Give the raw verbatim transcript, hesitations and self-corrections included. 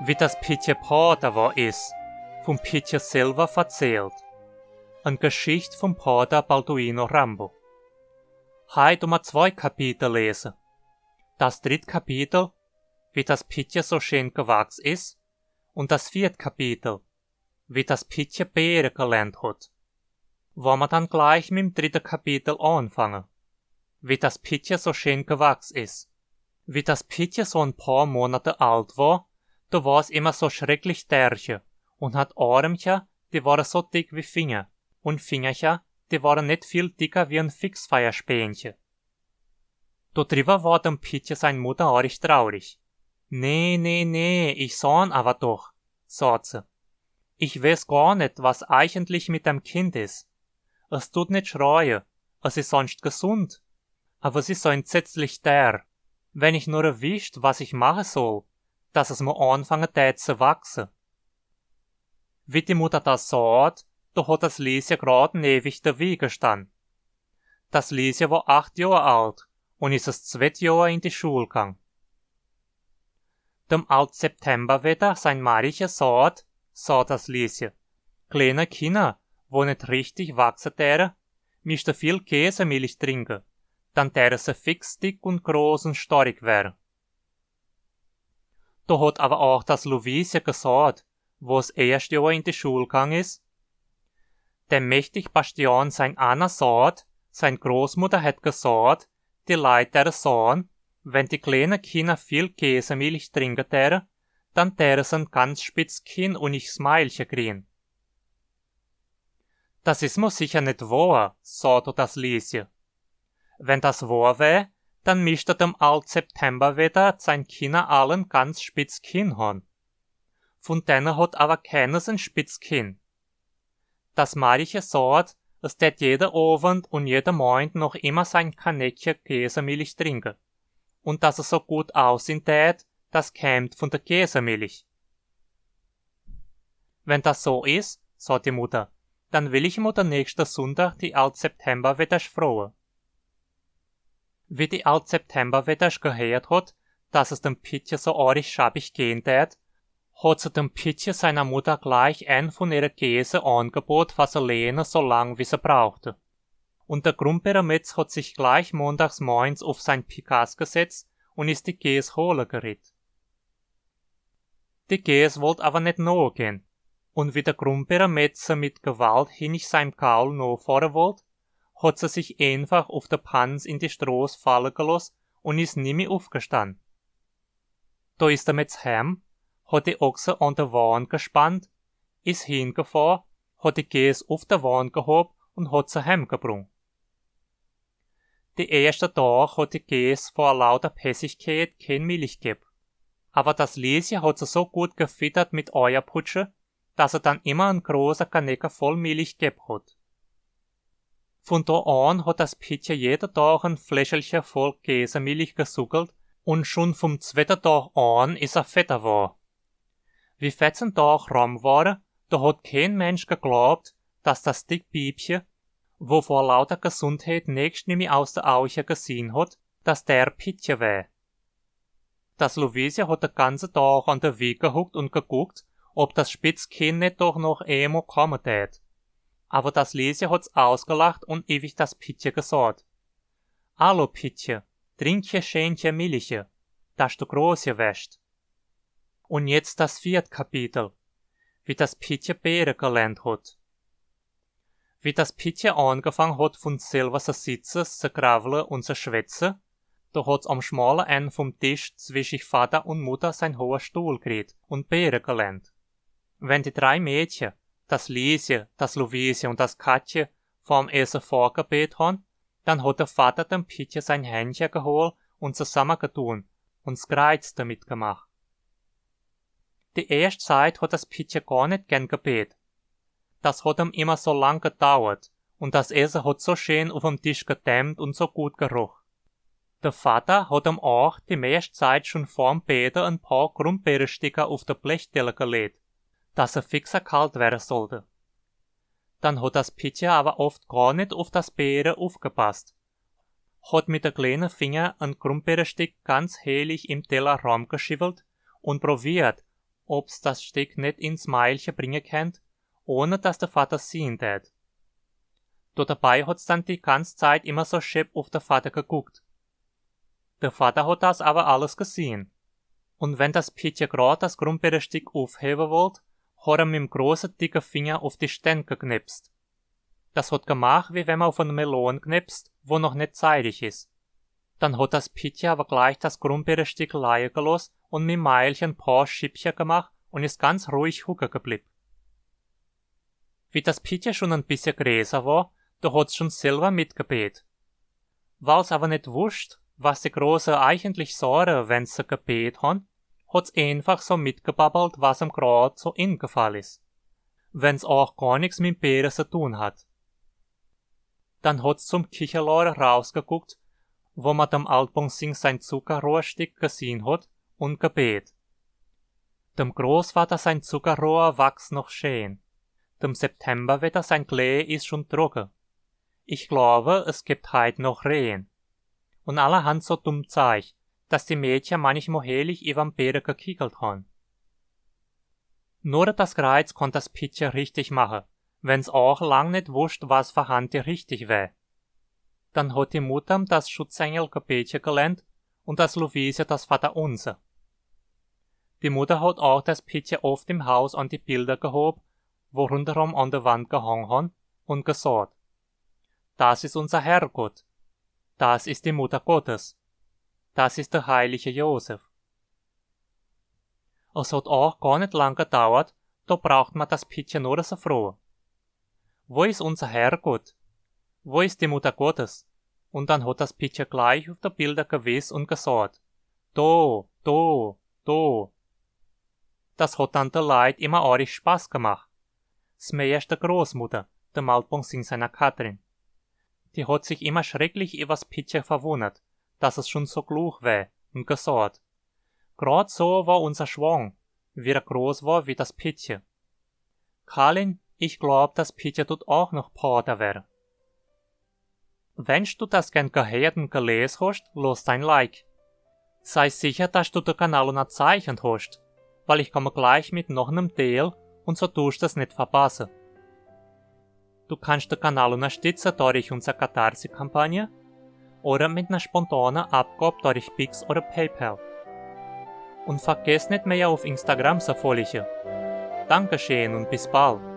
Wie das Pietje Pater war is, vom Pietje selber verzählt. Eine Geschichte vom Pater Balduino Rambo. Heit um zwei Kapitel lesen. Das dritte Kapitel, wie das Pietje so schön gewachsen is, und das vierte Kapitel, wie das Pietje Beere gelernt hat. Wollen wir dann gleich mit dem dritten Kapitel anfangen. Wie das Pietje so schön gewachsen is. Wie das Pietje so ein paar Monate alt war, da war's immer so schrecklich derche und hat Armcher, die waren so dick wie Finger, und Fingercher, die waren nicht viel dicker wie ein Fixfeierspänche. Da drüber war dem Pietje sein Mutter arich traurig. „Nee, nee, nee, ich sahn aber doch“, sagt sie. „Ich weiß gar nicht, was eigentlich mit dem Kind is. Es tut nicht schreien, es is sonst gesund. Aber es is so entsetzlich derr. Wenn ich nur wüsst, was ich machen soll, dass es mal anfangen tät zu wachsen.“ Wie die Mutter das sagt, da hat das Lieschen grad neben der Wiege gestanden. Das Lieschen war acht Jahre alt und is das zweite Jahr in die Schule gegangen. Dem Alt Septemberwetter sein Mariche sagt, sagt das Lieschen, kleine Kinder, wo nicht richtig wachsen täten, müssten viel Käsemilch trinken, dann täten sie fix dick und groß und stark werden. Da hat aber auch das Luise gesagt, wo das erste Jahr in die Schule gegangen is. Der mächtig Bastian sein Anna sagt, sein Großmutter hat gesagt, die Leute täten sagen, wenn die kleinen Kinder viel Käsemilch trinken täten, dann täten sie ein ganz spitz Kinn und ein Smilechen kriegen. Das is mir sicher nicht wahr, sagt das Lieschen. Wenn das wahr wär, dann müsste dem Alt Septemberwetter sein Kinder allen ganz spitz Kinn haben. Von denen hat aber keines ein spitz Kinn. Das Mariche sagt, es tät jeden Abend und jeden Morgen noch immer sein Kaneckchen Käsemilch trinken. Und dass es so gut aussehen tät, das kämt von der Käsemilch. Wenn das so is, sagt die Mutter, dann will ich mal den nächsten Sonntag die Alt Septemberwettersch fragen. Wie die Alt Septemberwettersch gehört hat, dass es dem Pietje so arich schäbig gehen tät, hat sie dem Pietje seiner Mutter gleich ein von ihre Käse angeboten, was sie lehnen, so lang wie sie brauchte. Und der Grumpeermetz hat sich gleich montags morgens auf sein Pickass gesetzt und is die Käs holen geritt. Die Käs wollt aber nicht nachgehen. Und wie der Grumpeermetz sie mit Gewalt hinnig seinem Gaul nachfahren wollt, hat sie sich einfach auf der Panz in die Stroß fallen gelost und is nimmi aufgestanden. Da is der Metz heim, hat die Ochse an der Wand gespannt, is hingefahren, hat die Käs auf der Wand gehoben und hat sie heimgebrungen. Die erste Tag hat die Käs vor lauter Pässigkeit kein Milch geb. Aber das Lieschen hat sie so gut gefüttert mit Eierputsche, dass sie dann immer ein großer Kanecke voll Milch geb hat. Von da an hat das Pietje jeden Tag ein Fläschelche voll Käsemilch gesuckelt und schon vom zweiten Tag an is er fetter war. Wie vierzehn Tag rum waren, da hat kein Mensch geglaubt, dass das dick Biebche, wo vor lauter Gesundheit nächst nimmi aus der Auche gesehen hat, dass der Pietje wär. Das Luise hat den ganzen Tag an der Wiege gehuckt und geguckt, ob das Spitzkind nicht doch noch einmal kommen tät. Aber das Lieschen hat's ausgelacht und ewig das Pietje gesagt: „Hallo, Pietje, trink je schön je Milche, dass du groß je wärst.“ Und jetzt das vierte Kapitel, wie das Pietje Beere gelernt hat. Wie das Pietje angefangen hat, von selber zu sitzen, zu gravle und zu schwätze, da hat's am schmalen Ende vom Tisch zwischen Vater und Mutter sein hoher Stuhl gekriegt und Beere gelernt. Wenn die drei Mädchen, das Lieschen, das Luise und das Katje, vorm Essen vorgebet haben, dann hat der Vater dem Pietje sein Händchen geholt und zusammengetun und das Kreuz damit gemacht. Die erste Zeit hat das Pietje gar nicht gern gebet. Das hat ihm immer so lang gedauert und das Essen hat so schön auf dem Tisch gedämmt und so gut geroch. Der Vater hat ihm auch die meiste Zeit schon vorm Beten ein paar Grumbeersticker auf der Blechstelle gelegt, dass er fixer kalt werden sollte. Dann hat das Pietje aber oft gar nicht auf das Beere aufgepasst, hat mit der kleinen Finger ein Grumbeerstick ganz heilig im Teller rumgeschiffelt und probiert, ob's das Stick net ins Mailche bringe kennt, ohne dass der Vatter sehen tät. Do dabei hat's dann die ganz Zeit immer so schepp uff der Vatter geguckt. Der Vatter hat das aber alles gesehen. Und wenn das Pittje grad das Grumbeerestick uffhebe wollt, hat er mit'm große dicke Finger uff die Stänn geknipst. Das hat gemacht, wie wenn man auf eine Melone knipst, wo noch net zeitig is. Dann hat das Pittje aber gleich das Grumbeerestick leie geloss und mit Mailchen paar Schippcher gemacht und is ganz ruhig hucke geblieb. Wie das Pittje schon ein bisschen größer war, da hat's schon selber mitgebet. Weil's aber net wusst, was die Große eigentlich sagen, wenn se gebet han, hat's einfach so mitgebabbelt, was em grad so ingefallen is. Wenn's auch gar nix mit Beten zu tun hat. Dann hat's zum Kichelor rausgeguckt, wo man dem Altbonsing sein Zuckerrohrstick gesehen hat und gebet. Dem Großvater sein Zuckerrohr wachs noch schön. Dem Septemberwetter sein Klee is schon trocken. Ich glaube, es gibt heit noch Regen. Und allerhand so dumm Zeich, dass die Mädchen manchmal helig überm Beten gekichelt han. Nur das Kreuz konnt das Pittje richtig machen, wenn's auch lang net wusst, was für Hand die richtig wär. Dann hat die Mutter das Schutzengel Gebetche gelernt und das Luise das Vaterunser. Die Mutter hat auch das Pittje oft im Haus an die Bilder gehob, wo rundherum an der Wand gehangen han, und gesagt: „Das is unser Herrgott. Das is die Mutter Gottes. Das is der heilige Josef.“ Es hat auch gar net lang gedauert, da braucht man das Pittje nur so froh: „Wo is unser Herrgott? Wo is die Mutter Gottes?“ Und dann hat das Pittje gleich auf der Bilder gewies und gesagt: „Do, do, do.“ Das hat dann der Leit immer ordentlich Spaß gemacht. Smejers der Großmutter, der Maltbonsing seiner Katrin. Die hat sich immer schrecklich übers Pittje verwundert, dass es schon so kluch wär, und gesagt: „Grad so war unser Schwang, wie er groß war wie das Pittje.“ Kalin, ich glaub, das Pittje tut auch noch Pater werden. Wenn du das gern gehört und gelesen hast, lass dein Like. Sei sicher, dass du den Kanal noch gezeichnet hast, weil ich komme gleich mit noch einem Teil und so tust du es nicht verpassen. Du kannst den Kanal unterstützen durch unsere Katharsis-Kampagne oder mit einer spontanen Abgabe durch Pix oder PayPal. Und vergiss nicht, mir auf Instagram zu folgen. Dankeschön und bis bald.